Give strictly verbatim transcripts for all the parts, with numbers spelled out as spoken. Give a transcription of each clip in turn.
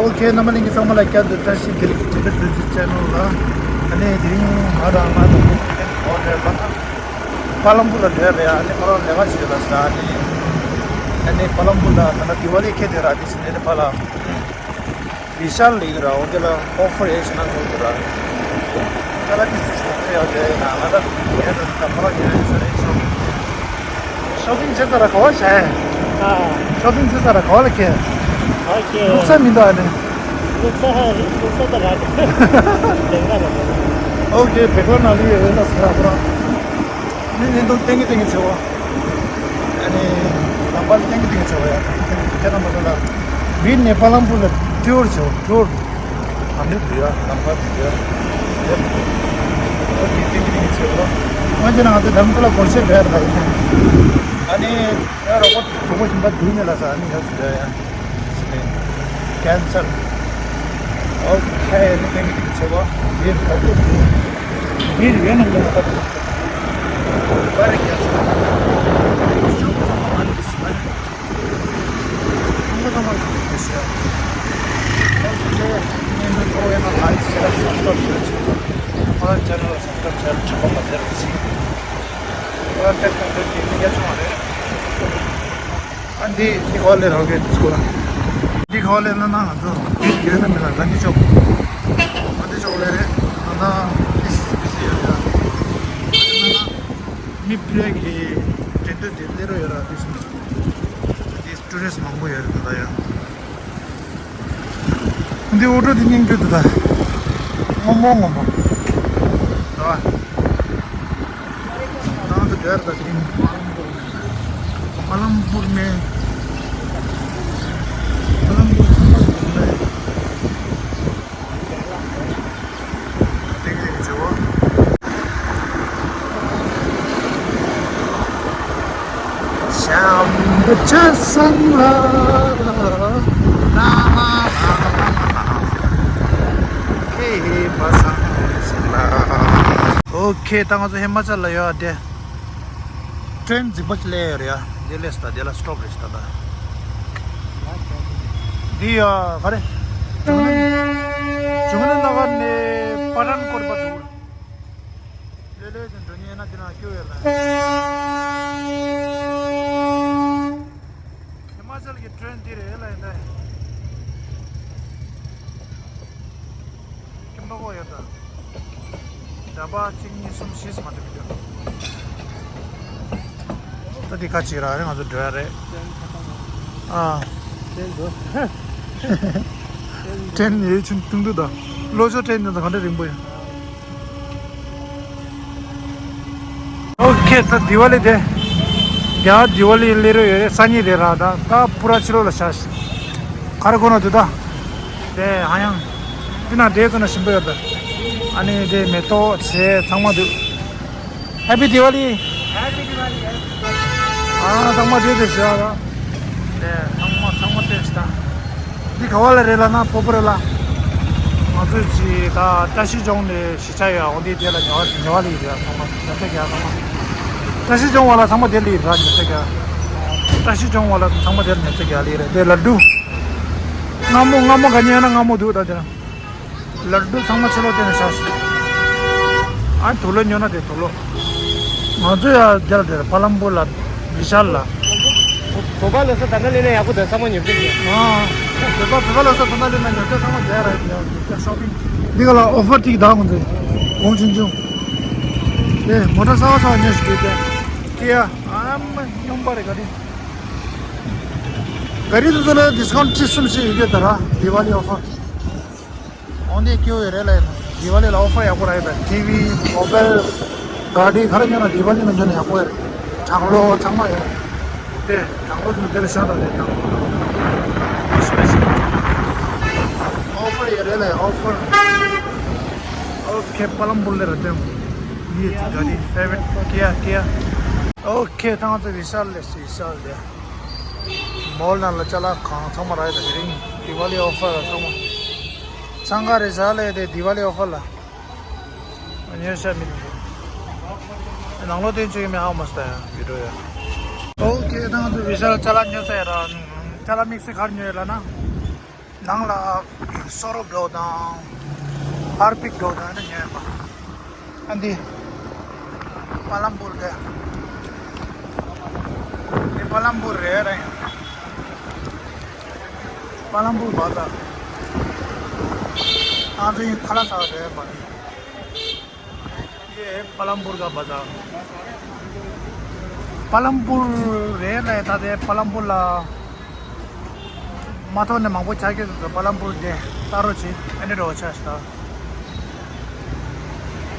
ཨོ་ཁེ། རྣམ་པ་ལྷན་རྒྱས་ཚང་མ་ལ་བསྐྱར་དུ་བཀྲ་ཤིས་བདེ་ལེགས། ཊི་བེཊ་བོད་ཀྱི་ཆེ་ནལ་ལ། ཨ་ནི་དེ་རིང་ང་དང་ང་དང་ཨོ་ཁེ་ཨོ་ཁེ་ལ་ཕ་ལམ་པུར་ལ་འགྲོ་ཡ་རེད། ཨ་ནི་ཁོ་རང་ལས་ཀ་བྱེད་ལ་ས། ཨ་ནི་ཨ་ནི་ཕ་ལམ་པུར་ལ་ད་ལྟ་དི་ཝ་ལི་ཁེལ་དེ་ར། དེ་ཕྱིན་ནས་ཕ་ལ་བི་ཤཱལ་ལ་ཡོད་ར། འོ་དེ་ལ་ཨོ་ཕར་ཡོད་ཤི་ན་ཚོར་དུ་ར། ད་ལ་དེ་ཚོ་ཤོག་ཁྲེ་ཡོད་དེ་ན། ང་ད་ཡོད་དེ་ད་ཕ་ལ་ཡོད་ས་རེད། ཤོག་ཤོ་པིང་བྱེད་ས་ར་ག་བ་བྱས། ཨ། ཤོ་པིང་བྱེད་ས་ར་ག་བ་ལ་ཁེལ། ཨོ་ཁེ། ལུག་ས་མི་འདུག་ཨ་ནི། ལུག་ས་ཧ་ལུག་ས་ད་ར་ལེང་ཀ་ལ། ཨོ་ཁེ། བེ་ཀོན་ན་ལི་ཡོད་ན་ས་ར་ཁོ་རང་། ནི་ནི་འདུག་ཏེང་གི་ཏེང་གི་བྱེད་བ། ཨ་ནི་ལམ་ཁ་ཏེང་གི་ཏེང་གི་བྱེད་བ་ཡ། ཁྱེད་རང་མ་ཚོ་ལ་བི་ནེ་པ་ལམ་པུར་ལ་ཊུར་བྱེད་ཊུར། ཨ་ནི་འདུག་ཡ། ལམ་ཁ་འདུག་ཡ། ཨོ་ཁེ། ཏེང་གི་ཏེང་གི་བྱེད་བ། ང་ཚོ་ན་ང་ཚོ་དམ་ཚོ་ལ་སྒོར་གཞས་སྤྲད་ད་ཡིན། ཨ་ནི་ཡ་རོགས་པ་གྲོགས་པོ་གཞན་པ་འདུག་ནས་ལ་ས། ཨ་ནི་ཡ་ཟེར་ཡ། ཀན་སར། ཨོ་ཁེ། ནི་ཏེང་གི་ཏེང་གི་བྱེད་བ། ཡེ་ད་དུ་མི་ཡོད་ན་ལ་ད་དུ་པར་རྒྱག་ས། ཤོག་ཚང་མ་ཨ་ནི་ཟེར། ཁོང་ཚང་མ་ཡོད་ཟེར། ཨོ་ཁེ། ཉན་དུ་འགྲོ་ཡོད་ན་ལ་ཡིག་ཤེར་སབ་སི་ཀ་རབ་ཞུ་རྒྱུ། ཁོ་རང་ཆེ་ནལ་ལ་སབ་སི་ཀ་རབ་བྱས་ལ་དྲི་བ་མ་ཟེར་རོགས་ཞེས། ཁོ་རང་ཏེག་ཏེག་ཏེག་ཏེག་ཏེག་ཡ་ཆུང་བ་རེད། ཨ་འདི་འདི་ག་བ་ལས་རག་གི་འདུག་ལ། འདི་ག་བ་ལས་ན་ན་ང་ཚོ་འདི་ཡོད་ན་མེད་ན་ག་འདི་ཕྱོགས། ཨ་འདི་ཕྱོགས་ལས་རེད། ད་ལྟ་ཏིས་ཏིས་ཡོད་རེད། མི་ཕ་གིའི་འགྲན་བསྡུར་དེ་སླེབས་རོགས་ཡོད་ར། ཏིས་ཏིས་ཊུ་རི་སི་མང་པོ་ཡོད་རེད་ད་ལྟ་ཡ། འདི་ཨོ་ཊོ་འདི་སྙིང་རྗེ་འདུག་ད། སྔོན་མོ་སྔོན་མོ། ར། ནང་དུ་སྒར་དང་དེ་རིང་། པ་ལམ་པུར་མེ། པ་ལམ་པུར་ཚང་མ་དགོས་མེད། དེ་ག་ཡིན་ཆེ་བ། ཤམ་བུ་ཆ་སང་ལ། ལ་ལ་ལ་ལ་ལ། ཧེ་ཧེ་པ་སང་སང་ལ། ཨོ་ཁེ། ད་ང་ཚོ་ཧི་མ་ཅལ་ལ་ཡོད་དེ། ཊེན་རྫིག་པ་ཅིག་སླེབས་ཡོད་རེད་ཡ། དེ་སླེབས་ད་དེ་ལ་སི་ཊོབ་རེད་ཤག་ད་ལྟ། འདི་ཡ་ག་རེ། ཇུ་ནན་ཇུ་ནན་ན་གར་ནས་པ་ཐན་ཀོཊ་བར་འགྲོ། ལེ་ལེ་ཞིག་འགྲོ་ཉེན་ན་དེ་ན་སྐྱོ་ཡོད་ལ། ཧི་མ་ཅལ་གྱི་ཊེན་འདི་རེད་ལ་ཡིན་ད། ཁྱིམ་པ་ཁོ་ཡོད་ད། ཌ་བ་གཅིག་གཉིས་གསུམ་བཞི་ཙམ་མ་གཏོགས་མི་འདུག་ད་འདི་ཁ་ཅིག་ར་རེད། ང་ཚོ་འགྲོ་ཡ་རེད། ཨ། ཊེན་འགྲོ། ཊེན་ཡོད་ཆུང་ཐུང་ཐུང་ད། ལོ་ཅོ་ཊེན་འདི་ཚོ་ག་འདྲ་རིང་པོ་ཡོད། ཨོ་ཁེ། ད་དི་ཝ་ལི་དེ། རྒྱ་དི་ཝ་ལི་སླེབས་རོགས་ཡོད་རེད། སང་ཉིན་རེད་ར། ད་ད་པུ་ར་ཕྱི་ལོགས་ལ་བཞག་ཤག་ག་རེ་གོ་ན་འདུག་ད། དེ་ཧ་ཡང་། དེ་ན་དེ་ཚོ་ན་ཞིམ་པོ་ཡོད་ད། ཨ་ནི་དེ་མེ་ཏོག་བྱས་ཚང་མ་འདུག Happy Diwali! Happy Diwali! ཨ་ཚང་མ་དེ་དེ་བྱས་ད། དེ་ཚང་མ་ཚང་མ་དེ་བྱས་ད། འདི་ག་བ་ལ་རེད་ལབ་ན་སྤོ་བོ་ར་ལ། ང་ཚོས་ཅི་ད་བཀྲ་ཤིས་ལྗོངས་ནས་གཞིས་ཆགས་ཡོད། འོ་འདི་དེ་ལ་ཉེ་བ་ཉེ་བ་ལ་ཡིན་ར། ཚང་མ་ཉོ་ཆ་རྒྱག་ཚང་མ། བཀྲ་ཤིས་ལྗོངས་བ་ལ་ཚང་མ་དེ་ལ་ཡིན་ར། ཉོ་ཆ་རྒྱག་བཀྲ་ཤིས་ལྗོངས་བ་ལ་ཚང་མ་དེ་ལ་ཉོ་ཆ་རྒྱག་ལ་ཡིན་ར། དེ་ལ་ཌུ། མངར་མོ་མངར་མོ་ག་ཉོས་ན་མངར་མོ་འདུག་ད་དེ་ལ། ལ་ཌུ་ཚང་མ་ཕྱི་ལོགས་བསྟན་ནས་བཞག་སོང་། ཨ་དུག་ལོག་ཉོ་ན་དེ་དུག་ལོག་ང་ཚོ་ཡ་རྒྱལ་དེར་ཕ་ལམ་པུར་ལ་བི་ཤཱལ་ལ། བོད་པ་ལ་ས་ད་ལྟ་ལེན་ན་ཡག་པོ་འདུག་ཚང་མ་ཉོ་གི་ཡོད། ཨ། བོད་པ་བོད་པ་ལ་ས་ད་ལྟ་ལེན་ན་ཉོ་ཆ་ཚང་མ་རྒྱལ་ར་ཡོད། ཤོ་པིང་། འདི་ག་ལ་ཨོ་ཕར་ཐིག་ད་ང་ཚོ་གོང་ཆུང་ཆུང་། ཨེ་མོ་ཊ་གསར་པ་གསར་པ་ཉོས་ཤིག་ཡོད་དེ། ཀི་ཡ། ཨ་མ་སྙོམས་པ་རེད་ག་རེ། ག་རེ་དེ་ཚོ་ལ་ཌི་སི་ཀའུན་ཊི་ཁྲི་གསུམ་བཞི་ཡོད་ཀྱི་ད་ར་དི་ཝ་ལི་ཨོ་ཕར། འོ་འདི་སྐྱིད་པོ་ཡོད་རེད་ལ་ཡིན། དི་ཝ་ལི་ལ་ཨོ་ཕར་ཡག་པོ་རག་ཡོད་པས། ཊི་ཝི་མོ་བཱའིལ་གྷ་ཌི་ག་རེ་ཉོ་ན་དི་ཝ་ལི་ལ་ཉོ་ན་ཡག་པོ་ཡོད་རེད། གྲང་གློག་ཚང་མ་ཡོད་རེད། དེ་གྲང་གློག་ཚང་མ་དེ་ལ་ཤ་སྟག་རེད། གྲང་གློག་སི་པེ་ཤལ། ཨོ་ཕར་ཡོད་རེད་ལ་ཡིན། ཨོ་ཕར། ཨོ་ཁེ། པ་ལམ་པུར་ལ་ར་ཏེམ། ཡེ་ཅི་གྷ་ཌི་ཕེ་ཝ་རིཊ། ཀི་ཡ་ཀི་ཡ། ཨོ་ཁེ། ད་ང་ཚོ་བི་ཤཱལ་ལ་སླེབས་སོང་། བི་ཤཱལ་དེ། མོལ་ནང་ལ་ཅ་ལག་གང་ཚང་མ་རག་ཡོད་ད། དེ་རིང་དི་ཝ་ལི་ཨོ་ཕར་ལ་ཚང་མ། འཚང་ཁ་རེད་ཤག་ལ་ཡོད་དེ་དི་ཝ་ལི་ཨོ་ཕར་ལ། ཉོས་ཤག་མི་འདུག་ནང་ལོགས་སྟོན་བཅུག་གི་མེད། ཧ་མ་སྟ་ཡ་བི་ཌི་ཡོ་ཡ། ཨོ་ཁེ། ད་ང་ཚོ་བི་ཤཱལ་ལ་ཅ་ལག་ཉོས་ཚར་ཡ་ར། ཅ་ལག་དམིགས་བསལ་ག་རེ་ཉོས་ཡོད་ལབ་ན། ནང་ལ་སོ་རོ་འགྲོ་དང་། ཧར་པིག་འགྲོ་དང་ནི་ཉོས་པ། ཨ་འདི། པ་ལམ་པུར་དེ། འདི་པ་ལམ་པུར་རེད་རེད། པ་ལམ་པུར་བ་ད། ཨ་འདི་ཁ་ལ་ས་རེད་པ། ये पालमपुर का बाजार। पालमपुर रेल है, ताते पालमपुर ला माथो ने मांगो चाय के तो पालमपुर दे तारो ची एने रो छास्ता।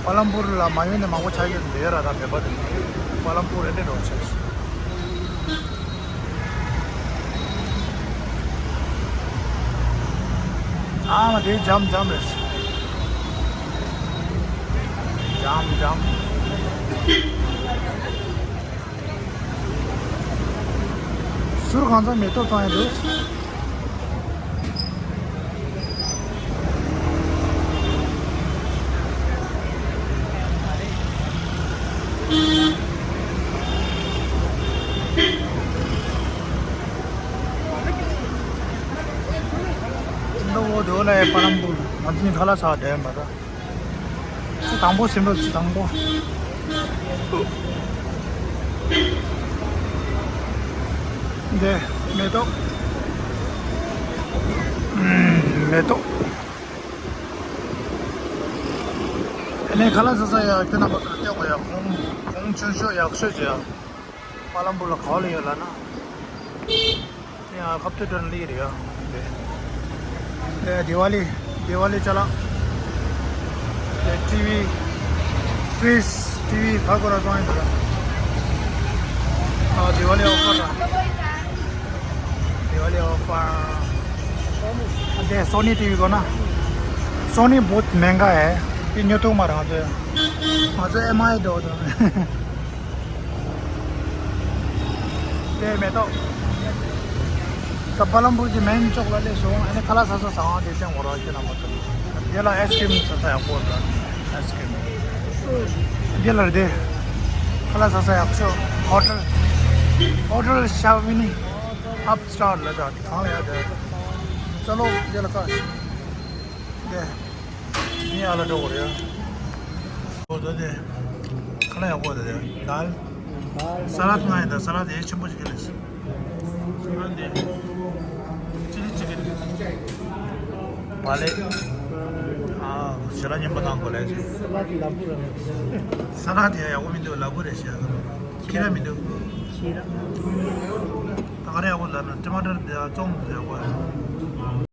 पालमपुर ला मायो ने मांगो चाय के दे रहा था बेबद। पालमपुर एने रो छास। ཨ་མ་དེ་འཇམ་འཇམ་རེད། འཇམ་འཇམ། ཟུར་གང་ཚང་མེ་ཏོག་བཏང་ཡ་འདུག་འདི་འོ་དོ་ལ་ཡ་པ་ལམ་པུར་ང་ཚོའི་ཁ་ལག་ཟ་བསྡད་མ་རེད། ཚེ་དང་པོ་ཟིན་པ་ཚེ་དང་པོ། འདི་མེ་ཏོག་མེ་ཏོག་ཨ་ནི་ཁ་ལག་ཟ་ས་ཡ་ཁྱོད་རྣམ་པ་ཚོར་སྟོན་དགོས་ཡ། གོང་གོང་ཆུང་ཤོས་ཡག་ཤོས་བྱས་ཡ། པ་ལམ་པུར་ལ་ག་བ་ལ་ཡོད་ལབ་ན། ཡ་ཁབ་ཏུ་དོན་ལི་རེད་ཡ། དེ་དེ་ཝ་ལི་དེ་ཝ་ལི་ཅ་ལག་དེ་ཊི་ཝི། ཕྲིཇ། ཊི་ཝི་ག་གོ་ར་བཙོང་ཡིན་འདུག་ཨ་དེ་ཝ་ལི་ཨོ་ཕར་ར། དེ་ཝ་ལི་ཨོ་ཕར། དེ་སོ་ནི་ཊི་ཝི་གོ་ན། སོ་ནི་བོད་མེང་ག་ཨེ། དེ་ཉོ་ཐུབ་མ་རེད་ང་ཚོ། ང་ཚོ་ཨེམ་ཨའི་འགྲོ་དང་། དེ་མེ་ཏོག་ད་པ་ལམ་པུར་གྱི་མེན་ཅོག་ལ་སླེབས་སོང་། ཨ་ནི་ཁ་ལག་ཟ་ས་ཟ་ཁང་དེ་སྟེང་འོ་ར་ཁྱེད་རྣམ་པ་ཚོ། དེ་ལ་ཨའི་སི་ཀྲིམ་ཟ་ས་ཡག་པོ་འདུག་ཨའི་སི་ཀྲིམ། དེ་ལ་རེད་དེ། ཁ་ལག་ཟ་ས་ཡག་ཤོས་ཧོ་ཊལ། ཧོ་ཊལ་ཤ་བི་ནི། ཨབ་སི་ཊར་ལ་ད་གང་ལ་ཡ་དེ། ཅ་ལོ་དེ་ལ་ཀ་དེ། ངས་ཨ་ལ་འགྲོ་དགོས་རེད། ཨོ་ད་དེ། ཁ་ལག་ཡག་པོ་དེ་དེ། དཱལ། ས་ལད་ང་ཡིན་ད། ས་ལད་དེ་ཆེན་པོ་ཞིག་ལས། ས་ལད་དེ། ཅི་ལི་ཅི་ལི། བ་ལེ། ཨ་ཞལ་ལག་མཉེན་པོ་གནང་དགོས་ལས། ས་ལད་དེ་ལ་པུ་ར། ས་ལད་དེ་ཡག་པོ་མི་འདུག་ལ་པུ་རེད་ཤག་ཁྱི་ར་མི་འདུག་ཁྱི་ར། ད་ག་རེ་ཡག་པོ་ལབ་ན་ཊ་མ་ཊར་དེ་བཙོང་དུ་ཡག་པོ།